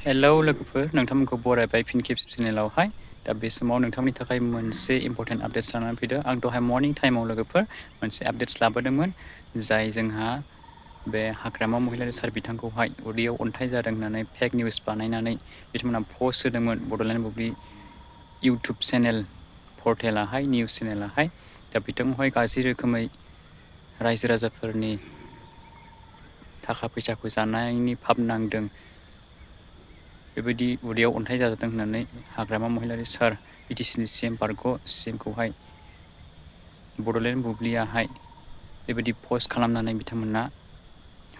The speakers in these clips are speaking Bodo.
हेलौ लोगोफोर नोंथांमोनखौ बरायबाय फिन खेब चेनेलावहाय दा बे समाव नोंथांमोननि थाखाय मोनसे इम्पर्टेन्ट आपडेट्स लानानै फैदों आं दहाय मर्निं टाइमाव लोगोफोर मोनसे आपडेट्स लाबोदोंमोन जाय जोंहा बे हाग्रामा महिलारि सार बिथांखौहाय उदैयाव अन्थाइ जादों होननानै फेक निउस बानायनानै बिथांमोना पस्ट होदोंमोन बड'लेण्ड बुब्लि इउटुब चेनेल पर्टेलाहाय निउस चेनेलाहाय दा बिथांखौहाय गाज्रि रोखोमै रायजो राजाफोरनि थाखा फैसाखौ जानायनि फाब नांदों बेबायदि उदैयाव अन्थाइ जाजादों होननानै हाग्रामा महिलारि सार बिटिसिनि सिएम बारग' सिएमखौहाय बड'लेण्ड बुब्लियाहाय बेबायदि पस्ट खालामनानै बिथांमोना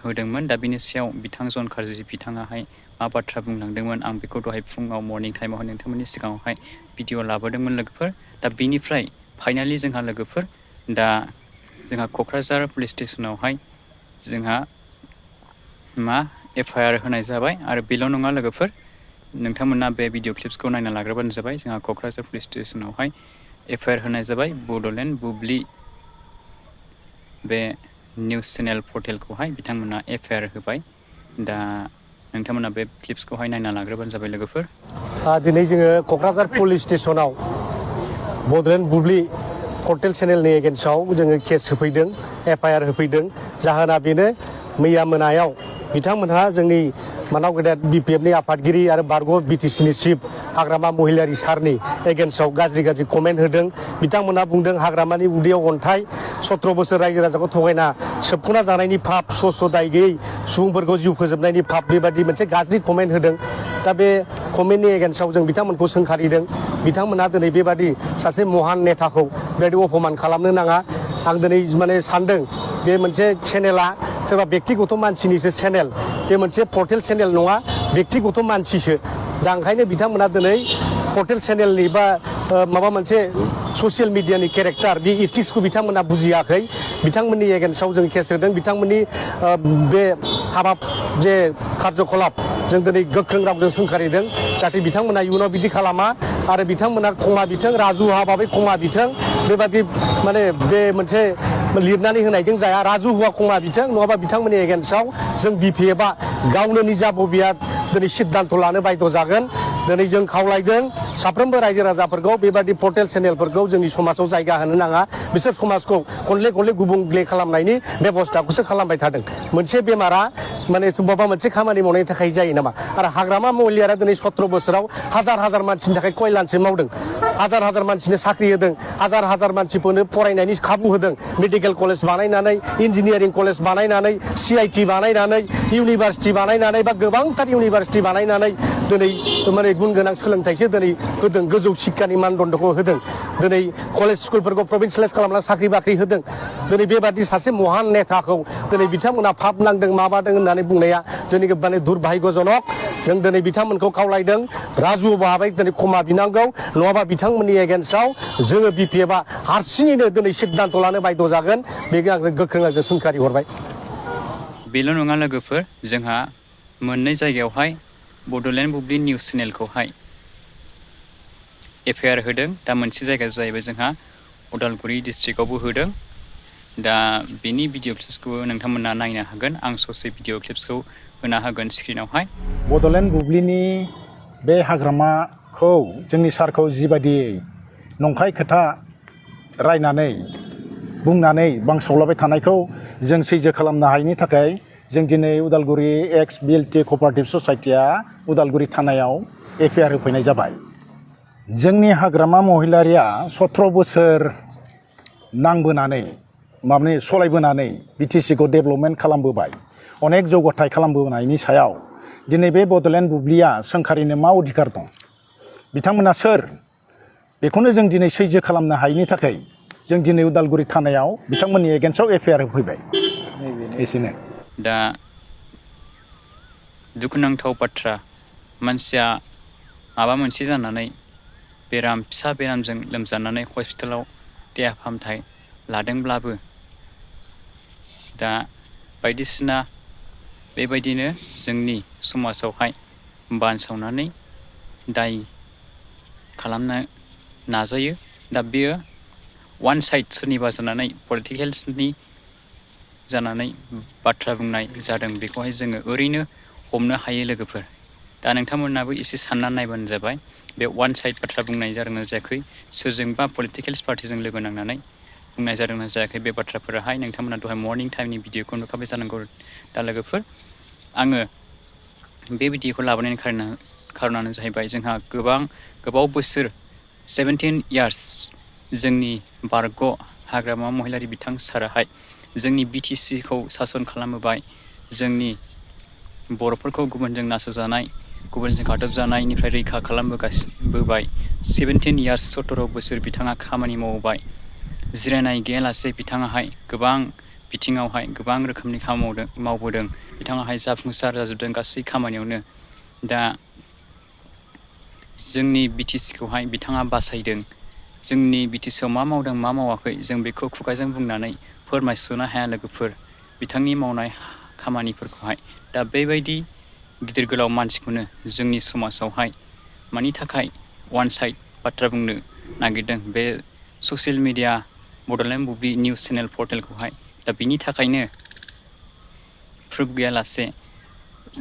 होदोंमोन दा बिनि सायाव बिथां जन खारजि बिथाङाहाय मा बाथ्रा बुंलांदोंमोन आं बेखौ दहाय फुङाव मर्निं टाइमावहाय नोंथांमोननि सिगाङावहाय भिडिअ लाबोदोंमोन लोगोफोर दा बिनिफ्राय फाइनालि जोंहा लोगोफोर दा जोंहा क'क्राझार पुलिस स्टेसनावहाय जोंहा FIR होनाय जाबाय आरो बेल' नङा लोगोफोर नोंथांमोना बे भिडिअ क्लिप्सखौ नायना लाग्रोबानो जाबाय जोंहा क'क्राझार पुलिस स्टेसनावहाय FIR होनाय जाबाय बड'लेण्ड बुब्लि बे निउस चेनेल पर्टेलखौहाय बिथांमोना FIR होबाय दा नोंथांमोना बे क्लिप्सखौहाय नायना लाग्रोबानो जाबाय लोगोफोर दिनै जोङो क'क्राझार पुलिस स्टेसनाव बड'लेण्ड बुब्लि पर्टेल चेनेलनि एगेन्स्टआव जोङो केस होफैदों FIR होफैदों जाहोना बेनो मैया मोनायाव बिथांमोनहा जोंनि मानाव गेदेर BPFनि आफादगिरि आरो बारग' BTCनि चिफ हाग्रामा महिलारि सारनि एगेन्स्टआव गाज्रि कमेन्ट होदों बिथांमोनहा बुंदों हाग्रामानि उदैयाव अन्थाइ 17 बोसोर रायजो राजाखौ थगायना सोबख'ना जानायनि फाब स्स' दाय गैयै सुबुंफोरखौ जिउ फोजोबनायनि फाब बेबादि मोनसे गाज्रि कमेन्ट होदों दा बे कमेन्टनि एगेन्स्टआव जों बिथांमोनखौ सोंखारिदों बिथांमोनहा दिनै बेबादि सासे महान नेताखौ बेबायदि अपमान खालामनो नाङा आं दिनै माने सानदों बे मोनसे चेनेला सोरबा बेक्तिगत मानसिनिसो चेनेल बे मोनसे पर्टेल चेनेल नङा बेक्तिगत मानसिसो दा ओंखायनो बिथांमोना दिनै पर्टेल चेनेलनि बा माबा मोनसे ससियेल मिडियानि केरेक्टार बे इथिक्सखौ बिथांमोना बुजियाखै बिथांमोननि एगेन्स्टआव जों केस होदों बिथांमोननि बे हाबाब जे कार्यकलाप जों दिनै गोख्रों रावजों सोंखारिदों जाहाथे बिथांमोना इयुनाव बिदि खालामा आरो बिथांमोना क्षमा बिथों राजु हाबाबै क्षमा बिथों बेबादि माने बे मोनसे लिरनानै होनायजों जाया राजु हुआ क्षमा बिथों नङाबा बिथांमोननि एगेन्स्टआव जों BPFआ गावनो निजा बबिया दिनै सिद्धान्त लानो बायद' जागोन दिनै जों खावलायदों साफ्रोमबो रायजो राजाफोरखौ बेबादि पर्टेल चेनेलफोरखौ जोंनि समाजाव जायगा होनो नाङा बिसोर समाजखौ खनले गुबुंले खालामनायनि बेबस्थाखौसो खालामबाय थादों मोनसे बेमारा माने माबा मोनसे खामानि मावनायनि थाखाय जायो नामा आरो हाग्रामा महिलारिया दिनै 17 बोसोराव हाजार मानसिनि थाखाय कल्याणसो मावदों हाजार मानसिनो साख्रि होदों हाजार मानसिफोरनो फरायनायनि खाबु होदों मेडिकेल कलेज बानायनानै इन्जिनियारिं कलेज बानायनानै CIT बानायनानै इउनिभार्सिटि बानायनानै बा गोबांथार इउनिभार्सिटि बानायनानै दिनै माने गुन गोनां सोलोंथाइसो दिनै होदों गोजौ शिक्षानि मानदण्डखौ होदों दिनै कलेज स्कुलफोरखौ प्रभिन्सियेलाइज खालामना साख्रि बाख्रि होदों दिनै बेबादि सासे महान नेताखौ दिनै बिथांमोना फाब नांदों माबादों होननानै बुंनाया जोंनि माने दुर्भाग्यजनक जों दिनै बिथांमोनखौ खावलायदों राजु बाहाबै दिनै क्षमा बिनांगौ नङाबा बिथांमोननि एगेन्स्टआव जोङो BPFआ हारसिङैनो दिनै सिद्धान्त लानो बायद' जागोन बेखौ आं गोख्रों सोंखारि हरबाय बेल' नङा लोगोफोर जोंहा मोननै जायगायावहाय बड'लेण्ड बुब्लि निउस चेनेलखौहाय FIR होदों दा मोनसे जायगा जाहैबाय जोंहा उदालगुरि डिस्ट्रिक्टआवबो होदों दा बेनि भिडिअ क्लिप्सखौबो नोंथांमोना नायनो हागोन आं ससे भिडिअ क्लिप्सखौ होना होगोन स्क्रिनावहाय बड'लेण्ड बुब्लिनि बे हाग्रामाखौ जोंनि सारखौ जिबायदि नंखाय खोथा रायनानै बुंनानै बांसावलाबाय थानायखौ जों सैज्य खालामनो हायैनि थाखाय जों दिनै उदालगुरि एक्स BLT क'अपारेटिभ ससाइटिया उदालगुरि थानायाव FIR होफैनाय जाबाय जोंनि हाग्रामा महिलारिया 17 बोसोर नांबोनानै माने सलायबोनानै BTCखौ डेभेलपमेन्ट खालामबोबाय अनेक जौगाथाय खालामबोनायनि सायाव दिनै बे बड'लेण्ड बुब्लिया सोंखारिनो मा अधिकार दं बिथांमोना सोर बेखौनो जों दिनै सैज्य खालामनो हायैनि थाखाय जों दिनै उदालगुरि थानायाव बिथांमोननि एगेन्स्टआव FIR होफैबाय एसेनो दा दुखुनांथाव बाथ्रा मानसिया माबा मोनसे जानानै फिसा बेरामजों लोमजानानै हस्पिटालाव देहा फाहामथाय लादोंब्लाबो दा बायदिसिना बेबायदिनो जोंनि समाजावहाय बानसावनानै दाय खालामनो नाजायो दा बेयो वान साइड सोरनिबा जानानै पलिटिकेल्सनि जानानै बाथ्रा बुंनाय जादों बेखौहाय जोङो ओरैनो हमनो हायो लोगोफोर दा नोंथांमोनाबो एसे सानना नायबानो जाबाय बे वान साइड बाथ्रा बुंनाय जादोंना जायाखै सोरजोंबा पलिटिकेल्स पार्टिजों लोगो नांनानै बुंनाय जादोंना जायाखै बे बाथ्राफोराहाय नोंथांमोना दहाय मर्निं टाइमनि भिडिअखौ नुखाबाय जानांगौ दा लोगोफोर आङो बे भिडिअखौ लाबोनायनि खारनानो जाहैबाय जोंहा गोबाव बोसोर 17 इयार्स जोंनि बारग' हाग्रामा महिलारि बिथां साराहाय जोंनि BTC खौ सासन खालामबोबाय जोंनि बर'फोरखौ गुबुनजों नासयजानाय गुबुनजों गादबजानायनिफ्राय रैखा खालामबोबाय 17 इयार्स 17 बोसोर बिथाङा खामानि मावबाय जिरायनाय गैयालासे बिथाङाहाय गोबां बिथिङावहाय गोबां रोखोमनि खामानि मावबोदों बिथाङाहाय जाफुंसार जाजोबदों गासै खामानियावनो दा जोंनि BTC खौहाय बिथाङा बासायदों जोंनि BTC आव मा मावदों मा मावाखै जों बेखौ खुगाजों बुंनानै फोरमायस'नो हाया लोगोफोर बिथांनि मावनाय खामानिफोरखौहाय दा बेबायदि गिदिर गोलाव मानसिखौनो जोंनि समाजावहाय मानि थाखाय वान साइड बाथ्रा बुंनो नागिरदों बे ससियेल मिडिया बड'लेण्ड बुब्लि निउस चेनेल पर्टेलखौहाय दा बिनि थाखायनो प्रुफ गैयालासे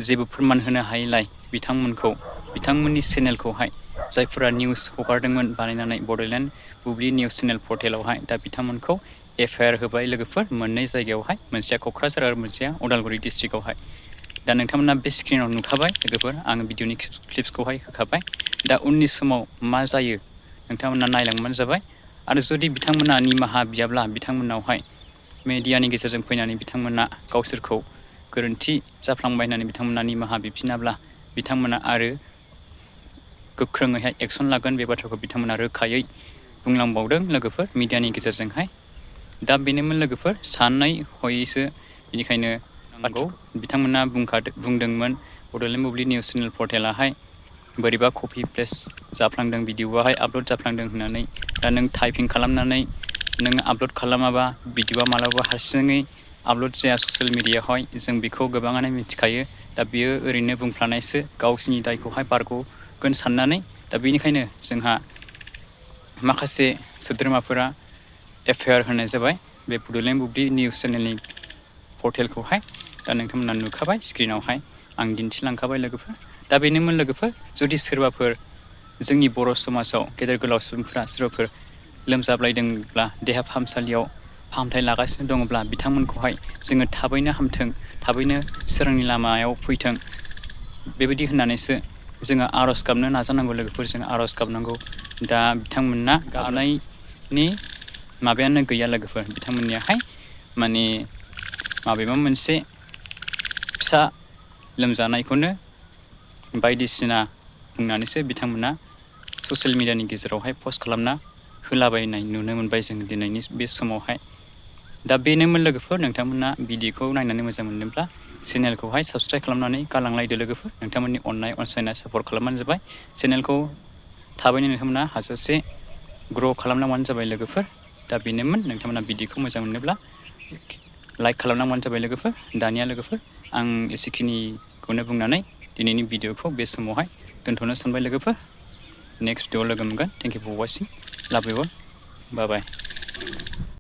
जेबो फोरमान होनो हायैलाय बिथांमोननि चेनेलखौहाय जायफोरा निउस हगारदोंमोन बानायनानै बड'लेण्ड बुब्लि निउस चेनेल पर्टेलावहाय दा बिथांमोनखौ FIR होबाय लोगोफोर मोननै जायगायावहाय मोनसेया क'क्राझार आरो मोनसेया उदालगुरि डिस्ट्रिक्टआवहाय दा नोंथांमोना बे स्क्रिनाव नुखाबाय लोगोफोर आं भिडिअनि क्लिप्सखौहाय होखाबाय दा उननि समाव मा जायो नोंथांमोना नायलांबानो जाबाय आरो जुदि बिथांमोना निमाहा बियाब्ला बिथांमोनावहाय मेडियानि गेजेरजों फैनानै बिथांमोना गावसोरखौ गोरोन्थि जाफ्लांबाय होननानै बिथांमोना निमाहा बिफिनाब्ला बिथांमोना आरो गोख्रोङैहाय एक्सन लागोन बे बाथ्राखौ बिथांमोना रोखायै बुंलांबावदों लोगोफोर मिडियानि गेजेरजोंहाय दा बेनोमोन लोगोफोर सानै हयैसो बेनिखायनो नांगौ बिथांमोना बुंदोंमोन बड'लेण्ड बुब्लि निउस चेनेल पर्टेलाहाय बोरैबा कपि पेस्ट जाफ्लांदों भिडिअ'आहाय आपल'ड जाफ्लांदों होननानै दा नों टाइपिं खालामनानै नों आपल'ड खालामाबा भिडिअ'आ मालाबा हारसिङै आपल'ड जाया ससियेल मिडियायावहाय जों बेखौ गोबाङानो मिथिखायो दा बियो ओरैनो बुंफ्लानायसो गावसिनि दायखौहाय बारग'गोन साननानै दा बेनिखायनो जोंहा माखासे सोद्रोमाफोरा FIR होनाय जाबाय बे बड'लेण्ड बुब्लि निउस चेनेलनि पर्टेलखौहाय दा नोंथांमोना नुखाबाय स्क्रिनावहाय आं दिन्थिलांखाबाय लोगोफोर दा बेनोमोन लोगोफोर जुदि सोरबाफोर जोंनि बर' समाजाव गेदेर गोलाव सुबुंफोरा सोरबाफोर लोमजाब्लायदोंब्ला देहा फाहामसालियाव फाहामथाय लागासिनो दङब्ला बिथांमोनखौहाय जोङो थाबैनो हामथों थाबैनो सोरांनि लामायाव फैथों बेबायदि होननानैसो जोङो आर'ज गाबनो नाजानांगौ लोगोफोर जों आर'ज गाबनांगौ दा बिथांमोनना गाबनायनि माबायानो गैया लोगोफोर बिथांमोननियाहाय माने माबेबा मोनसे फिसा लोमजानायखौनो बायदिसिना बुंनानैसो बिथांमोना ससियेल मिडियानि गेजेरावहाय पस्ट खालामना होलाबायनाय नुनो मोनबाय जों दिनैनि बे समावहाय दा बेनोमोन लोगोफोर नोंथांमोना भिडिअखौ नायनानै मोजां मोनदोंब्ला चेनेलखौहाय साबस्क्राइब खालामनानै गालांलायदो लोगोफोर नोंथांमोननि अननाय अनसायनाय सापर्ट खालामबानो जाबाय चेनेलखौ थाबैनो नोंथांमोना हाजासे ग्र' खालामलांबानो जाबाय लोगोफोर दा बेनोमोन नोंथांमोना भिडिअखौ मोजां मोनोब्ला लाइक खालामलांबानो जाबाय लोगोफोर दानिया लोगोफोर आं एसेखिनिखौनो बुंनानै दिनैनि भिडिअखौ बे समावहाय दोनथ'नो सानबाय लोगोफोर नेक्स्ट भिडिअआव लोगो मोनगोन थेंक इउ फर वाचिं लाभ इउ अल बाय बाय